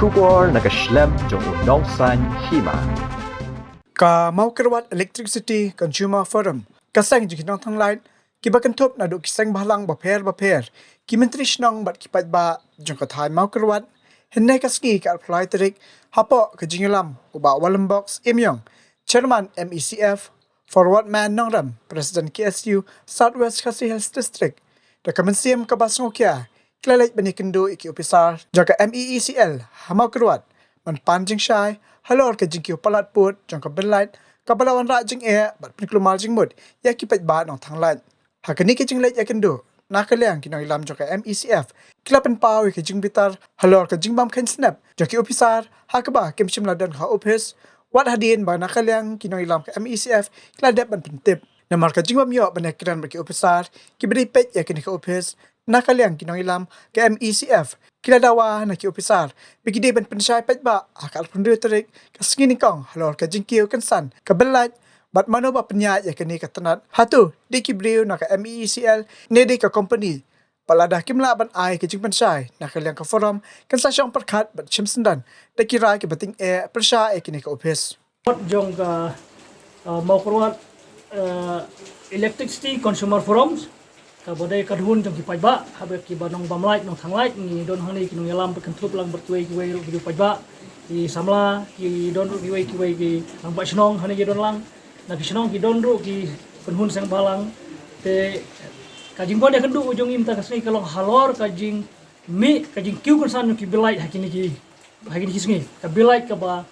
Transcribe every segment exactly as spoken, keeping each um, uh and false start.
Khubor na ka shlem jong u nongsan hima. Ka Mawkyrwat Electricity Consumer Forum, ka seng jong ki nongthanglait kiba kynthup naduh ki seng bhalang bapher bapher, ki myntri shnong bad ki paidbah jong ka thaiñ Mawkyrwat, hynne ka sngi ka arphew lai tarik, hapoh ka jingïalam u Bah Wallenbox Imyong, Chairman M E C F, Forward Man Nongrem, President K S U South West Khasi Hills District, da ka mynsiem kaba sngewkhia, ki la leit ban ïakynduh ïa ki ophisar jong ka M E E C L ha Mawkyrwat, ban pan jingshai halor ka jingkiew palat pud jong ka bill light kaba la wanrah jingeh bad pynkulmar jingmut ïa ki paidbah nongthanglait. Ha kane ka jingleit ïakynduh, na ka liang ki nongïalam jong ka M E C F ki la pynpaw ïa ka jingbitar halor ka jingbym kheiñ snep jong ki ophisar ha kaba kim shym la don ha ophis, wat hadien ba na ka liang ki nongïalam ka M E C F ki la dep ban pyntip. Namar ka jingbym ïoh ban ïakren bad ki ophisar kiba dei peit ïa kane ka ophis, na ka liang ki nongïalam ka M E C F ki la dawa na ki ophisar ba ki dei ban pynshai paidbah ha ka arphew hynriew tarik ka sngi nyngkong halor ka jingkiew kynsan ka bill light, bad mano ba pynïaid ïa kane ka tnat, hato dei ki briew na ka M E E C L ne dei ka company. Bad lada kim lah ban ai ka jingpynshai, na ka liang ka forum kan sa shong pyrkhat bad shim syndon da ki rai kiba tyngeh pyrshah ïa kane ka ophis. Kot jong ka, uh, Mawkyrwat, uh, Electricity Consumer Forums, kaba dei ka dhun jong ki paidbah, haba kiba nongbam light, nongthang light, ngi don hangne ki nongïalam ba kynthup lang bad kiwei kiwei ruh ki paidbah, ki samla, ki don ruh kiwei kiwei ki rangbah shnong hangne ki don lang, na ki shnong ki don ruh ki kynhun seng bhalang. Te ka jingwan ïakynduh u jong ngi mynta ka sngi ka long halor ka jingmih, ka jingkiew kynsan jong ki bill light ha kine ki, ha kine ki sngi. Ka bill light kaba,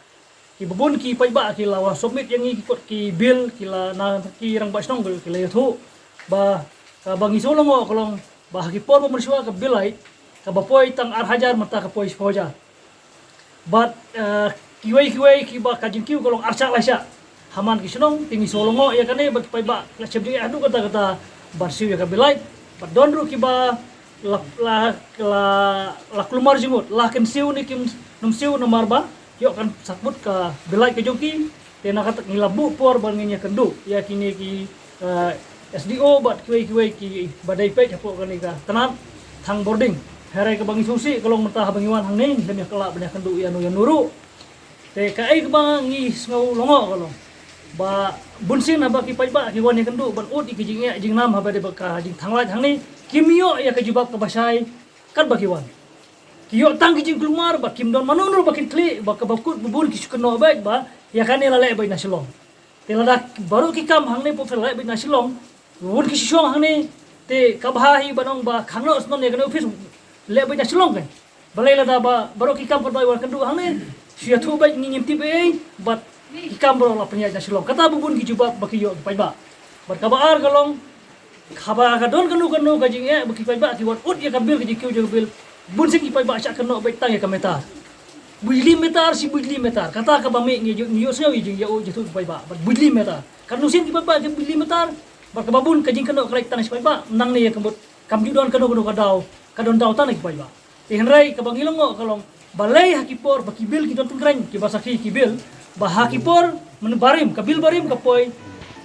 kiba bun ki paidbah ki la wan submit ïa ngi ki kot ki bill, ki la na ki rangbah shnong ki la ïathuh ba, kaba ngi shu lyngngoh ka long ba ha ki por ba mynshuwa ka bill light kaba poi tang ar hajar mynta ka poi shiphew hajar. Bad, eh, kiwei kiwei kiba ka jingkiew ka long ar shah lai shah ha man ki shnong. Te ngi shu lyngngoh ïa kane bad ki paidbah ki la shem jingeh haduh katta katta ban siew ïa ka bill light. Bad don ruh kiba la, la, la, la kulmar jingmut, la kin siew ne kim nym siew namar ba ïoh kan sakbut ka bill light ka jong ki. Te na kata ngi la buh por ban ngin ïakynduh ïa kine ki, eh, S D O bad kiwei kiwei kiba dei peit hapoh kane ka tnat thang bording. Hynrei kaba ngi sngewsih ka long mynta haba ngi wan hangne ngim ïakylla ban ïakynduh ïano ïano ruh. Te kaei kaba ngi sngew lyngngoh ka long ba bunsien haba ki paidbah ki wan ïakynduh ban ud ïa ki jingeh jingnam haba dei bad ka jingthang light hangne, kim ïoh ïa ka jubab kaba shai katba ki wan. Ki ïoh tang ki jingkulmar ba kim don mano mano ba kin kylli, ba kaba kut ba bun ki shu kynnoh beit ba ïa kane la leh beit na Shillong. Te lada baroh ki kam hangne pop la leh beit na Shillong, bun ki shu shong hangne, te kaba ha hi ban ong ba khang noh snon ïa kane ophis leh beit na Shillong kan. Balei lada ba baroh ki kam kaba wan kynduh hangne shu ïathuh beit, ngi ngim tip ei ei, bad ki kam baroh la pynïaid na Shillong. Kata ba bun ki jubab ba ki ïoh ki paidbah. Bad kaba ar ka long, haba ka don kano kano ka jingeh ba ki paidbah ki wan ud ïa ka bill, ka jingkiew jong ka bill, bunsien ki paidbah shah kynnoh beit tang ïa ka meter. Bijli meter, shi bijli meter. Kata kaba mih ngi ïoh, ngi ïohsngew ïa jingïa-, ïathuh ki paidbah bad bijli meter. Katno sien ki paidbah ki bijli meter. Bad kaba bun ka jingkynnoh ka leit tang shi paidbah, nangne ïa ka mut kam ju don kano kano ka daw, ka don daw tang na ki paidbah. Te hynrei kaba ngi lyngngoh ka long balei ha ki por ba ki bill ki don tyngkreiñ, kiba sakhi ki bill, ba ha ki por mynbarim, ka bill barim ka poi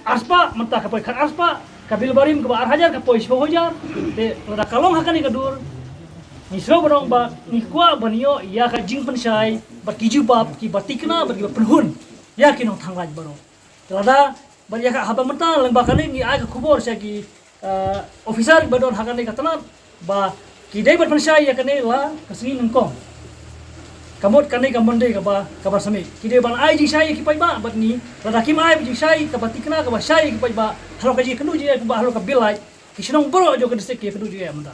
arspah, mynta ka poi khat arspah, ka bill barim kaba ar hajar ka poi shiphew hajar. Te lada ka long ha kane ka dur, ngi sngew ban ong ba ngi kwah ban ïoh ïa ka jingpynshai bad ki jubab kiba thikna bad kiba pynhun ïa ki nongthang light baroh. Te lada, bad ïa ka haba mynta lyngba kane ngi ai ka khubor sha ki, eh, officer ba don ha kane ka tnat ba ki dei ban pynshai ïa kane la ka sngi nyngkong. Ka mut kane ka Monday kaba, kaba sa mih. Ki dei ban ai jingshai ïa ki paidbah bad ngi, lada kim ai jingshai kaba thikna kaba shai ïa ki paidbah halor ka jingkynduh jingeh, kaba halor ka bill light, ki shnong baroh jong ka district ki ïakynduh jingeh mynta.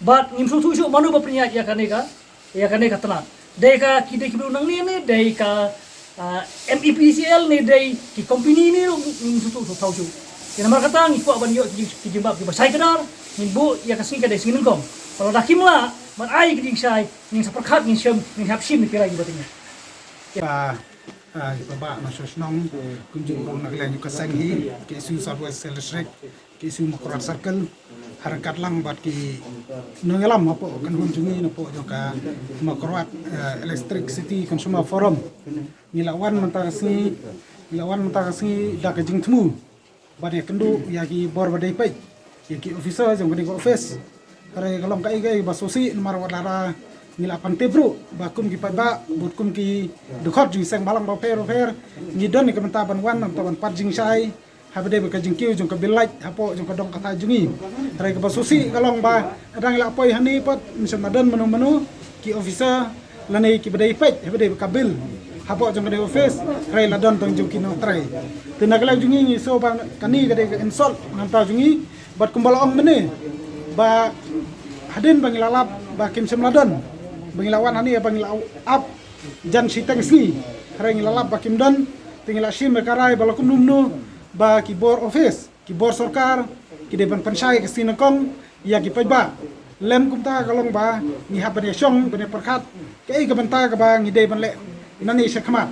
Bad ngim sngewthuh shuh mano ba pynïaid ïa kane ka, ïa kane ka tnat. Dei ka, ki dei ki briew nangne ne dei ka, ah, M E P C L ne dei ki company ne ruh ngim sngewthuh shuh, thaw shuh. Te namar kata ngi kwah ban ïoh ki jing, ki jingbam kiba shai kdar, ngin buh ïa ka sngi ka dei sngi nyngkong. Bad lada kim lah ban ai ki jingshai, ngin sa pyrkhat, ngin shem, ngin hap shim ïa ki rai kiba tyngeh. Ïa, ah, ïa ki paidbah na shnong, kumjuh ruh na ka liang jong ka seng hi, K S U South West Khasi Hills District, K S U Mawkyrwat Circle, ha ryngkat lang bad ki nongïalam hapoh kynhun jong ngi, hapoh jong ka Mawkyrwat, eh, Electricity Consumer Forum. Ngi la wan mynta ka sngi, ngi la wan mynta ka sngi da ka jingthmu ban ïakynduh ïa ki bor ba dei peit, ïa ki officer jong kane ka office. Hynrei ka long kaei kaei ba sngewsih namar wat la da Ngi la pyntip ruh ba kum ki paidbah bad kum ki dkhot jong ki seng bhalang bapher bapher, ngi don ïa ka bynta ban wan, ban pat jingshai haba dei bad ka jingkiew jong ka bill light hapoh jong ka dong ka thaiñ jong ngi. Hynrei kaba sngewsih ka long ba hadang ngi la poi hangne pat, mynshem la don mano mano ki officer lane kiba dei peit haba dei bad ka bill hapoh jong kane ka office, hynrei la don tang jong ki nongtrei. Te na ka liang jong ngi, ngi sngew ba kane ka dei ka insult na ka bynta jong ngi. Bad kumba la ong mynne ba hadien ba ngi la lap ba kim shym la don, ba ngi la wan hangne ba ngi la ap jan shiteng sngi, hynrei ngi la lap ba kim don. Te ngi la shim ïa ka rai ba la kumno kumno ba ki bor office, ki bor sorkar ki dei ban pynshai ka sngi nyngkong ïa ki paidbah. Lem kumta ka long ba ngi hap ban ïashong ban ïapyrkhat kaei ka bynta kaba ngi dei ban leh nangne shakhmat.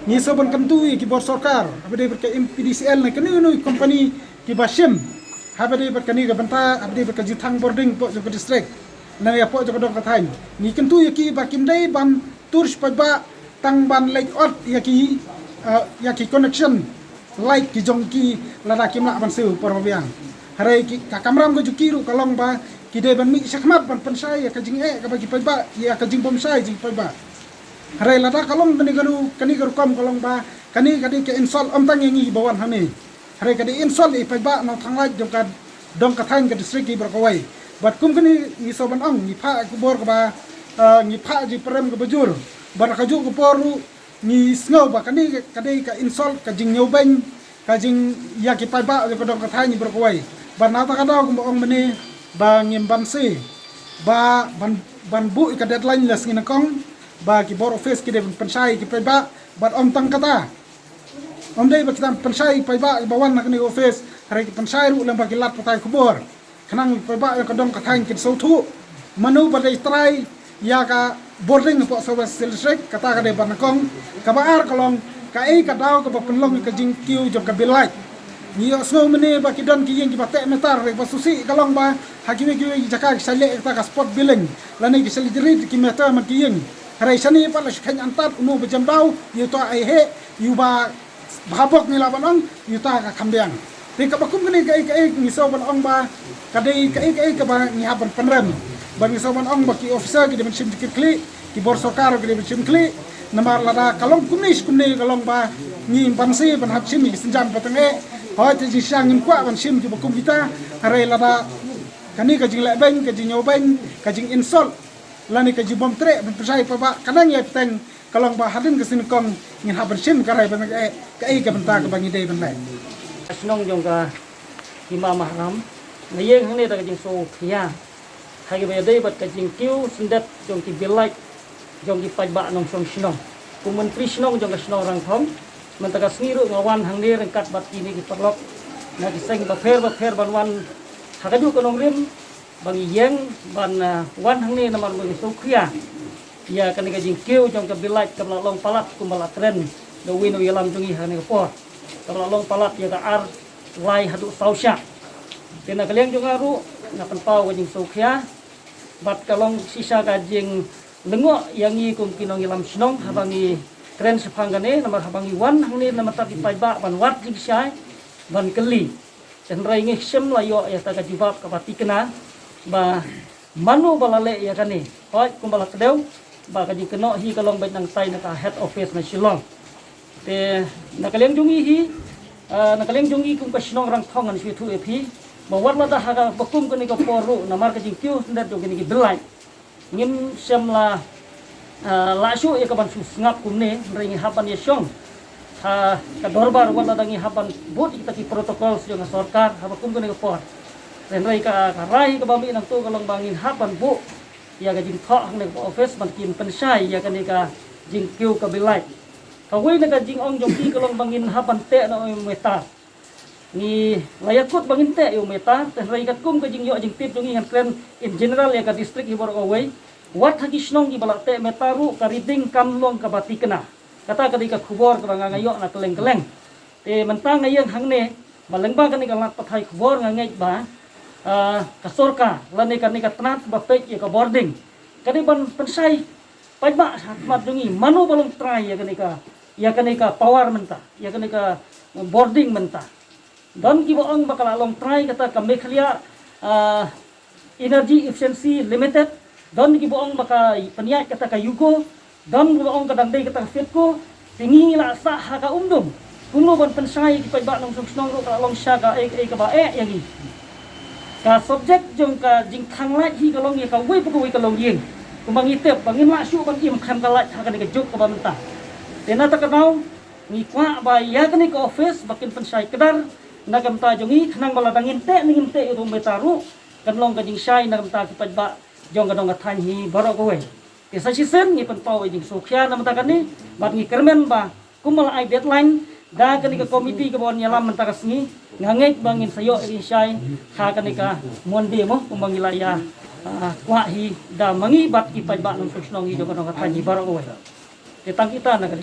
Ngi sngew ban kyntu ïa ki bor sorkar haba dei bad ka M P D C L ne kano kano ka company kiba shim haba dei bad kane ka bynta, haba dei bad ka jingthang bording hapoh jong ka district ne hapoh jong ka dong ka thaiñ. Ngi kyntu ïa ki ba kim dei ban tur sha paidbah tang ban leit ot ïa ki, eh, ïa ki connection light ki jong ki lada kim lah ban siew por ba biang. Hynrei ki, ka kamram ka jong ki ruh ka long ba ki dei ban mih shakhmat ban pynshai ïa ka jingeh kaba ki paidbah, ïa ka jingbymshai jong ki paidbah. Hynrei lada ka long kane ka ruh, kane ka rukom ka long ba kane ka dei ka insult ym tang ïa ngi ba wan hangne, hynrei ka dei insult ïa i paidbah nongthanglait jong ka dong ka thaiñ, ka district hi baroh kawei. Bad kum kane ngi sngew ban ong, ngi phah ïa ka khubor kaba, eh, ngi phah jingpyrem kaba jur. Bad ha kajuh ka por ruh ngi sngew ba kane ka dei ka insult, ka jingñiewbeiñ, ka jing ïa ki paidbah jong ka dong ka thaiñ hi baroh kawei. Bad na kata ka daw kumba ong mynne ba ngim banse ba ban, ban buh ïa ka deadline la sngi nyngkong ba ki bor office ki dei ban pynshai ïa ki paidbah. Bad ym tang kata, ym dei ba ki dang pynshai ïa ki paidbah ba wan na kane ka office, hynrei ki pynshai ruh lem bad ki lad pathai khubor khnang ïa ki paidbah jong ka dong ka thaiñ kin sngewthuh mano ba dei trai ïa ka bording hapoh South West Khasi Hills District. Kata ka dei ba nyngkong. Kaba ar ka long kaei ka daw kaba pynlong ïa ka jingkiew jong ka bill light. Ngi ïohsngew mynne ba ki don ki ïing kiba teh meter, hynrei ba sngewsih ka long ba ha kiwei kiwei ki jaka ki sa leh kata ka spot billing lane ki sa leit rit ki meter man ki ïing. Hynrei shane pat la shu kheiñ antad, uno ba jem daw ïa uta ai heh, ïa uba bha bok ngi lah ban ong, ïa uta ka kham biang. Te kaba kum kane kaei kaei ngi sngew ban ong ba ka dei kaei kaei kaba ngi hap ban pynrem. Bad ngi sngew ban ong ba ki officer ki dei ban shim jingkitkhlieh, ki bor sorkar ki dei ban shim khlieh. Namar lada ka long kumne shi kumne ka long ba ngim banse ban hap shim ïa ki sienjam pateng eh. Hooid, te jingshisha ngim kwah ban shim kiba kum kita, hynrei lada kane ka jinglehbeiñ, ka jingñiewbeiñ, ka jinginsult lane ka jingbymtreh ban pynshai paidbah ka nang ïa pateng, ka long ba hadien ka sngi nyngkong ngin hap ban shim ka rai ban leh kaei ka bynta kaba ngi dei ban leh. Shnong jong ka Hima Maharam, nga ïeng hangne da ka jingsngewkhia ha kaba ïadei bad ka jingkiew syndet jong ki bill light jong ki paidbah nongshong shnong. Kum u Myntri Shnong jong ka shnong Rangthong, mynta ka sngi ruh nga wan hangne ryngkat bad kine ki paralok na ki seng bapher bapher ban wan ha kajuh ka nongrim ba ngi ïeng ban, ah, wan hangne namar ba ngi sngewkhia ïa kane ka jingkiew jong ka bill light kaba la long palat kumba la kren da uwei na u ïalam jong ngi ha kane ka por. Kaba la long palat ïa ka ar lai haduh saw shah. Te na ka liang jong nga ruh nga pynpaw ka jingsngewkhia bad ka long shisha ka jinglyngngoh ïa ngi kum ki nongïalam shnong haba ngi kren shaphang kane, namar haba ngi wan hangne namar ki paidbah ban wad jingshai ban kylli. Hynrei ngi shym la ïoh ïa kata ka jubab kaba thikna ba mano ba la leh ïa kane. Hooid, kumba la kdew ba ka jingkynnoh hi ka long beit nangtai na ka head office na Shillong. Te na ka liang jong ngi hi, ah, na ka liang jong ngi kum ka shnong Rangthong ngan shu ïathuh ïa phi ba wat lada ha kaba kum kane ka por ruh namar ka jingkiew syndet jong kine ki bill light ngim shym la, ah, lah shuh ïa ka ban shu sngap kumne, hynrei ngi hap ban ïashong ha ka dorbar wat lada ngi hap ban bud ïa kita ki protocol jong ka sorkar haba kum kane ka por. Hynrei ka, ka rai kaba mih nangta ka long ba ngin hap ban buh ïa ka jingthoh hangne ka office ban kin pynshai ïa kane ka jingkiew ka bill light. Kawei na ka jingong jong ki ka long ba ngin hap ban teh noh ïa u meter. Ngi la ïakut ba ngin teh ïa u meter, hynrei katkum ka jingïoh jingtip jong ngi ngan kren in general ïa ka district hi baroh kawei. Wat ha ki shnong kiba la teh meter ruh ka reading kam long kaba thikna. Kata ka dei ka khubor kaba nga nga ïoh na kylleng kylleng. Te mynta nga ïeng hangne ba lyngba kane ka lad pathai khubor nga ngeit ba, ah, ka sorkar lane kane ka tnat ba peit ïa ka bording ka dei ban pynshai paidbah ha khmat jong ngi mano ba long trai ïa kane ka, ïa kane ka power mynta, ïa kane ka bording mynta. Don kiba ong ba ka la long trai kata ka Meghalaya, ah, Energy Efficiency Limited, Don kiba ong ba ka pynïaid kata ka Yugo, don kiba ong ka dang dei kata ka FIDCO. Te ngi la sah ha ka Umdum kumno ban pynshai ïa ki paidbah nongshong shnong ruh ka la long shisha kaei kaei kaba eh ïa ngi. Ka subject jong ka jingthang light hi ka long ïa kawei pa kawei ka longïing. Kumba ngi tip ba ngim lah shuh ban im khlem ka light ha kane ka juk kaba mynta. Te na kata ka daw ngi kwah ba ïa kane ka office ba kin pynshai kdar na ka bynta jong ngi, khnang ba lada ngin teh ne ngim teh ïa u meter ruh kan long ka jingshai na ka bynta ki paidbah jong ka dong ka thaiñ hi baroh kawei. Te sa shisien ngi pynpaw ïa ka jingsngewkhia na ka bynta kane bad ngi kyrmen ba kumba la ai deadline da kane ka committee kaba wan ïalam mynta ka sngi, nga ngeit ba ngin sa ïoh ïa ka jingshai ha kane ka Monday mo, kumba ngi la ïa, ah, kwah hi da ma ngi bad ki paidbah nongshong shnong hi jong ka dong ka thaiñ hi baroh kawei. Te tang kita na kane.